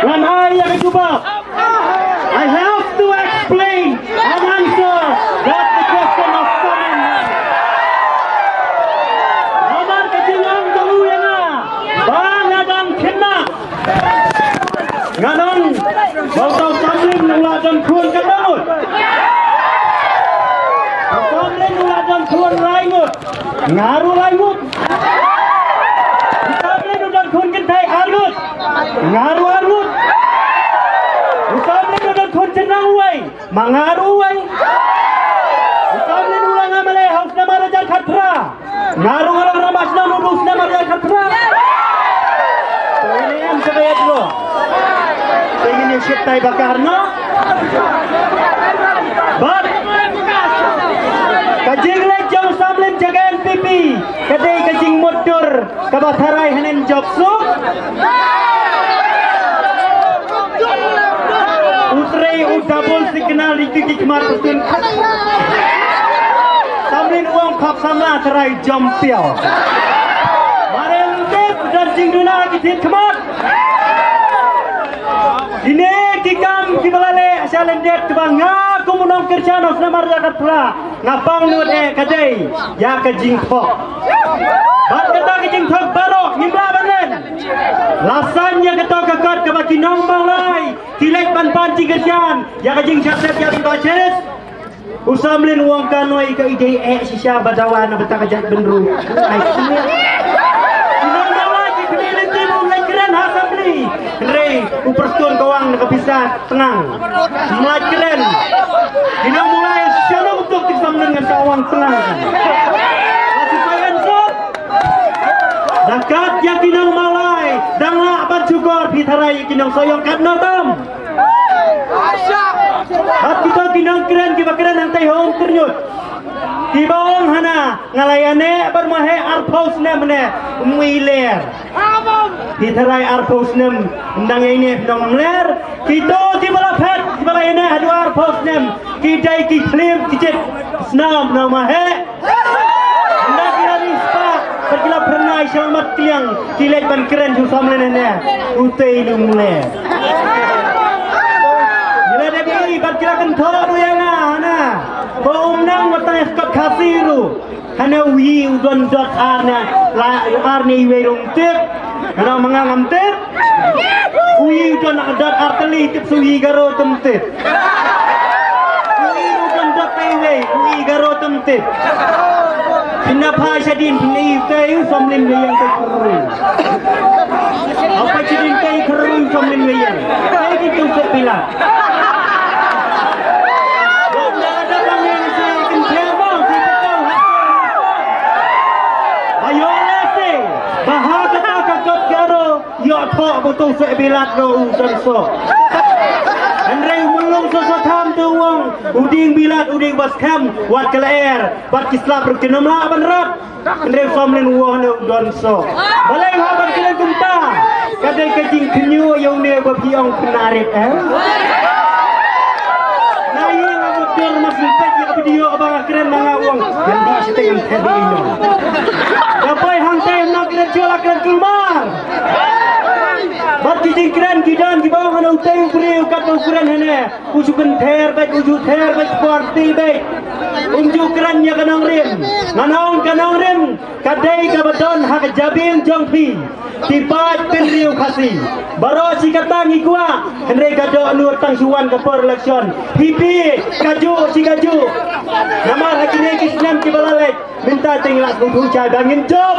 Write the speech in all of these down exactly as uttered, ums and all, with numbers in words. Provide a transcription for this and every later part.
Ngan ai ïa ka jubab. I have to explain and answer that the question of Samin. Namar ka jingong ka u ïa nga ba nga dang khynnah. Nga nang ba u Samlin u la don khun katno ngut? U Samlin u la don khun lai ngut. Nga ruh lai ngut. U Samlin u don khun kynthei ar ngut. Nga ruh ar ngut. U Samlin u don khun jynrang uwei. Ma nga ruh uwei. U Samlin u la nga maleh ha u snem ar hajar khatphra. Nga ruh nga la rangbah shnong u snem ar hajar khatphra. To ine em sa ka ïa dro. To ine shit tai bakar no. Bad ka jingleh jong Samlin jong ka N P P ka dei ka jingmutdur kaba tharai hanen jop suk. U trei u double signal ri ki khmat putun. Samlin u ong khap samla tharai jom piaw. Mare u tip dan jingduna ki thit khmat. Ine ki kam kiba la leh sha lyndet kiba nga kum u nongkyrshan u snem ar hajar khatphra nga pang nud eh ka dei ïa ka jingthok. Bad kata ka jingthok baroh ngim lah ban len. La saiñ ïa kato ka kot kaba ki nong Mawlai ki leit ban pan jingkyrshan ïa ka jingshah set ïa ki ba cheris. U Samlin u ong ka noi ka idei eh shisha ba dawa na bynta ka jaitbynriew. Ai sngewbha. Ki nong Mawlai ki khmih lynti ba u leit kren ha Assembly. Hynrei u Prestone ka wang na ka pisa tnga. Mlai kren. Ki nong Mawlai shalom tuk ki Samlin ngan ta wang tnga. Lati payan sot. Da kat ïa ki nong Mawlai dang lah ban shukor phi tharai ïa ki nong Sohiong katno tam. Bad kito ki nongkren kiba kren hangtai ha Umkyrñut kiba ong hana nga la ïaneh bad ma heh arphew snem ne mwiler. Phi tharai arphew snem ndang ïaineh phi nong mler. Kito kiba la phet kiba la ïaneh haduh arphew snem ki dei ki khlim ki jit snam na ma heh. Nda ki la ri spah, bad ki la phyrnai sha mat kliang, ki leit ban kren shu Samlin ne. Utei lu mule. Ki la dei bad ki la kynthoh ruh ïa nga, na. Ba um nang wat tang ïa kot Khasi ruh. Hane u yi u don dot ar ne, la ar ne iwei ruh ym tip. Hana ma nga ngam tip. U yi u don dot ar tylli tip su yi Garo te ym tip. U yi u don dot pei wei, u yi Garo te ym tip. Phin da phai shadien phin ïohi te u Samlin wei ïeng te kyrui. Apa shadien te kyrui u Samlin wei ïeng. Te ki tu se pila. Don da da bang ïeng se kin te bang se pila. Ayo lese, ba ha kata ka kot Garo. Ïoh thoh ba u Seh Bilat ruh u don soh. Hynrei u Myllung Soso Tham te u ong u ding Bilat u ding ba skhem wat ka lyer bad ki slap ruh kin ym lah ban rat. Hynrei u Samlin u ong ne u don soh. Balei haba kren kumta ka dei ka jingkhynñiuh ïa une ba phi ong kynna rit eh. Na ïing nga mut dur mas lipet ïa ka video kaba nga kren ma nga u ong. Ngan dih siteng ngan khet dih ïa u. Ka poi hangtei na kren jula kren kulmar. Bad ki jingkren ki don kiba ong hana utei u briew kat u kren hane. U ju kynther bad u ju ther bad party bad. Um ju kren ïa ka nongrim. Nga ong ka nongrim ka dei kaba don ha ka jabieng jong phi. Ki paid bynriew Khasi. Baroh shi katta ngi kwah. Hynrei ka doh lut tang shu wan ka por election. Phi phi kajuh shi kajuh. Namar ha kine ki snem kiba la leit. Mynta te ngi la sngewthuh shai ba ngin jop.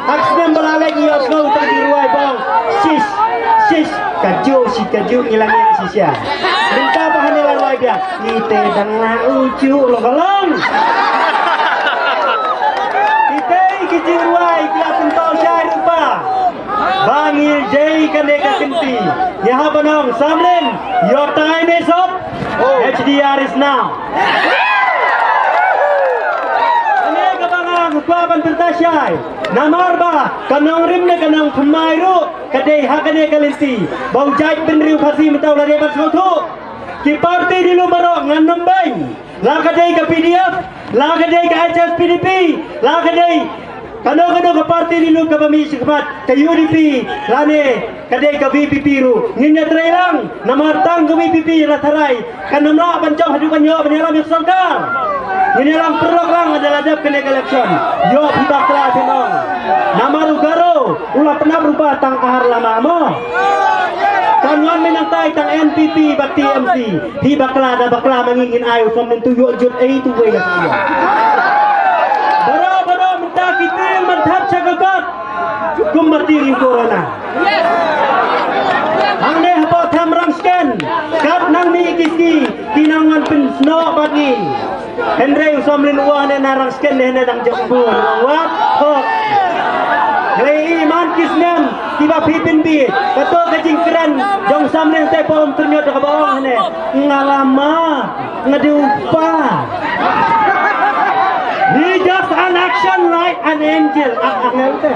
Ha ka snem ba la leit ngi ïohsngew tang ki rwai ba ong. Shish, shish, kajuh shi kajuh ngi la ngiah shisha. Mynta ba hane la rwai biang. Ngi te dang la uju long ka long. Ki te ki jingrwai ki la pynpaw shai ruh ba. Ba ngi dei kane ka kynti. Ngi hap ban ong Samlin, your time is up. H D R is now. Kane kaba nga kwah ban pynta shai. Namar ba ka nongrim ne ka nongthymmai ruh ka dei ha kane ka lynti. Ba u jait bynriew Khasi mynta u la dei ban sngewthuh. Ki party di lum baroh ngan ym beiñ. La ka dei ka P D F, la ka dei ka H S P D P, la ka dei Kano kano ka party ri lum kaba mih shakhmat, ka U D P lane ka dei ka V P P ruh, ngin ïatreilang. Namar tang ka V P P la tharai, kan ym lah ban jop haduh ban ïoh ban ïalam ïa ka sorkar. Ngin ïalam paralok lang lada la dep kane ka election. Ïoh phi bakla phin ong. Namar u Garo u la pynap ruh ba tang ar lama mo. Kan wan mynta tang N P P bad T M C. Phi bakla da bakla ma ngi, ngin ai u Somlin tu ïoh jut ei tu wei la sngewbha. Baroh baroh mynta ki tieng ban thap sha ka kot. Kumba tieng corona. Hangne hapoh Thamrang Sken, kat nang mih ki ski, ki nang wan pynsnoh bad ngi. Hynrei u Somlin u wan ne na Rang Sken ne, ne dang jop bun, wat thok. Hynrei i man ki snem kiba phi pynbit, kato ka jingkren jong Somlin te pom ternyot da kaba ong ne, nga lama, nga dei u pa. He just an action like an angel. Ak angel te.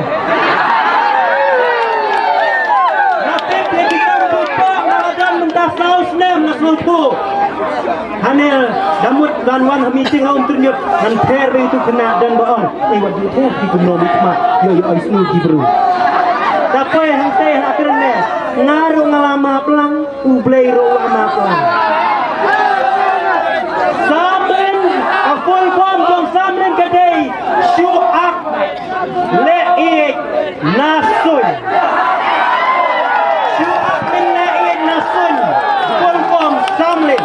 Nga tip ïa ki kam bun pa, nga la don mynta saw snem nga sngewthuh. Hane da mut ban wan ha meeting ha Umtynñiut, ngan pher beit u khynnah, don ba ong, "Ei, wat ju pher, ki kumno mi khmat, ïoh ïoh ai snu ki bru." Da poi hangtei ha kren ne, nga ruh nga la map lang, U Blei ruh u la map lang. Samrin, ka full form jong Samrin ka dei, shu ak leh ïeit na suiñ. Shu ak leh ïeit na suiñ. Full form Samlin.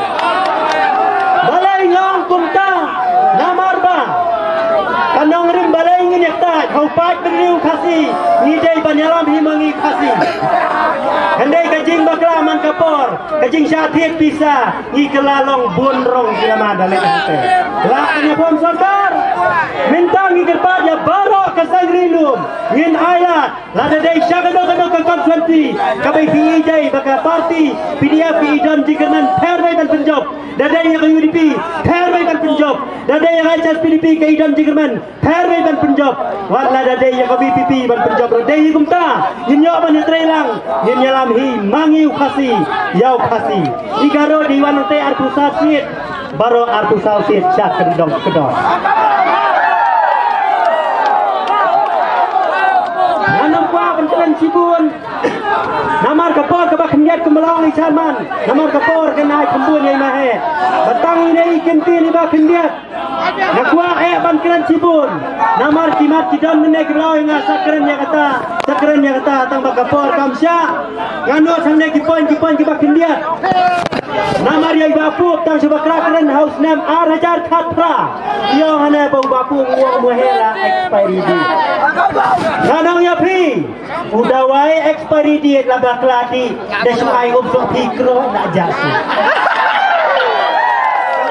Balei nga ong kumta? Namar ba ka nongrim balei ngin ïa ktah ha u paidbynriew Khasi, ngi dei ban ïalam hi ma ngi Khasi. Hynrei ka jingbakla man ka por, ka jingshah thied pisa, ngi kylla long bun rong ki lama da leit hangtei. La ka ngi pom sorkar. Mynta ngi kyrpad ïa baroh ka seng ri lum, ngin ailad, lada dei sha kano kano ka constituency, kaba phi ïeit ba ka party P D F ki don jingkyrmen, pher beit ban pynjop. Da dei ïa ka U D P, pher beit ban pynjop. Da dei ïa ka H S P D P ki don jingkyrmen, pher beit ban pynjop. Wat lada dei ïa ka V P P ban pynjop ruh dei hi kumta. Ngin ïoh ban ïatreilang, ngin ïalam hi ma ngi u Khasi, ïa u Khasi. I Garo dei wan nangtei arphew saw seat, baroh arphew saw seat sha kyndong kyndong. Ngan ym kwah ban kren shibun. Namar ka por kaba khyndiat kumba la ong i Sharman, namar ka por kan ai kham bun ïa i Maheh. Ba tang ine i kyntien iba khyndiat. Nga kwah eh ban kren shibun. Namar ki mat ki don mynne ki la ong ïa nga sa kren ïa kata, sa kren ïa kata, tang ba ka por kam shah. Nga nud hangne ki point, ki point kiba khyndiat. Namar ïa i Bah Pup tang shu bakla kren ha u snem ar hajar khatphra. Ïoh hangne ba u Bah Pup u ong Maheh la expiry date. Nga ong ïa phi. U dawai expiry date la bakla dih, da shu ai um song phi kro na ja shu.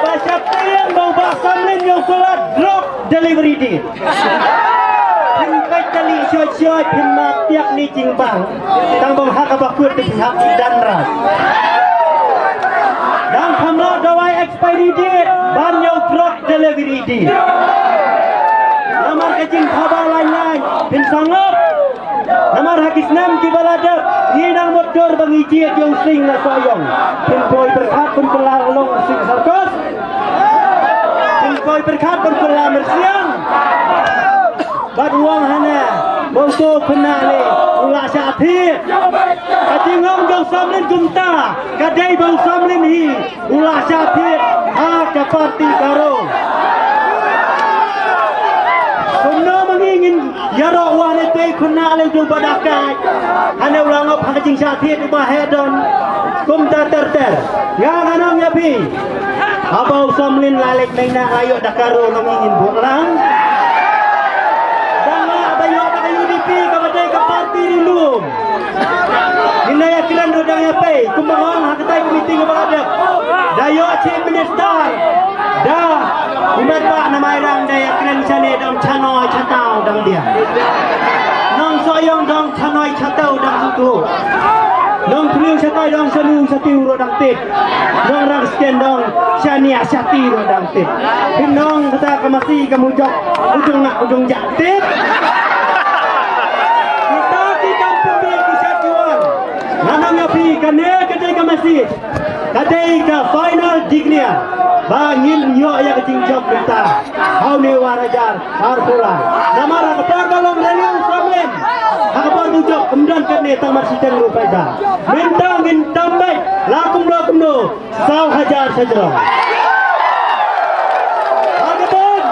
Ba sheptieng ba u Bah Samlin ïa u kylla drug delivery date. Phin peit kali shoi shoi, phin map tiak ni jingbang. Tang ba ha kaba kut phin hap dan ras. Dang kham lah dawai expiry date ban ïa u drug delivery date. Namar ka jingthaba lain lain, phin sangap. Namar ha ki snem kiba la dep, ngi nang mutdur ba ngi jied ïa u sing na Sohiong. Phin poi pyrkhat pynkylla long u sing circus. Phin poi pyrkhat pynkylla myrsiang. Bad u ong hana, ba uto u khynnah lei u la shah thied. Ka jingong jong u Samlin kumta, ka dei ba u Samlin hi u la shah thied ha ka party Garo. Kumno ma ngi ngin ïaroh, u ong hane te u khynnah lei u dei uba dakaid. Hane u la ngop ha ka jingshah thied uba heh don. Kumta ter ter. Nga ngan ong ïa phi. Haba u Samlin la leit mynta la ïoh da ka Garo, long ngin buh lang. Da nga ba ïoh da ka U D P kaba dei ka party ri lum. Ngin da ïa kren ruh dang ïa pei, kumba nga ong ha katei ka meeting kaba la dep. Da ïoh Chief Minister, da u met ba na Mairang da ïa kren shane dang shanoi shatau dang biang. Nong Sohiong dang shanoi shatau dang suthu. Nong Pylliang shatai dang shanu shatiu ruh dang tip. Nong Rang Sken dang shania shati ruh dang tip. Phin ong kata ka masi ka mujok, u jong nga u jong jak tip. Kita ki kam pynbeit ki sha ki wan. Ngan ong ïa phi kane ka dei ka masi. Ka dei ka final declare. ba ngin ïoh ïa ka jingjop mynta ha une u ar hajar arphew lai. Namar ha ka por ba long rally u Samlin, ha ka por ba u jop ym don katne tang mar shiteng ruh paidbah. Mynta ngin tam beit la kumno kumno saw hajar shajrong. Ha ka ban,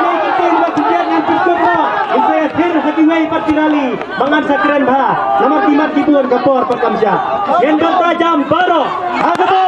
ngin ïa kynting ba ki ïa ngin pynkut noh, ngin sa ïa thir ha kiwei pat ki rally ba ngan sa kren bha. Namar ki mat ki bun ka por pat kam shah. Ngin bynta jam baroh. Ha ka ban.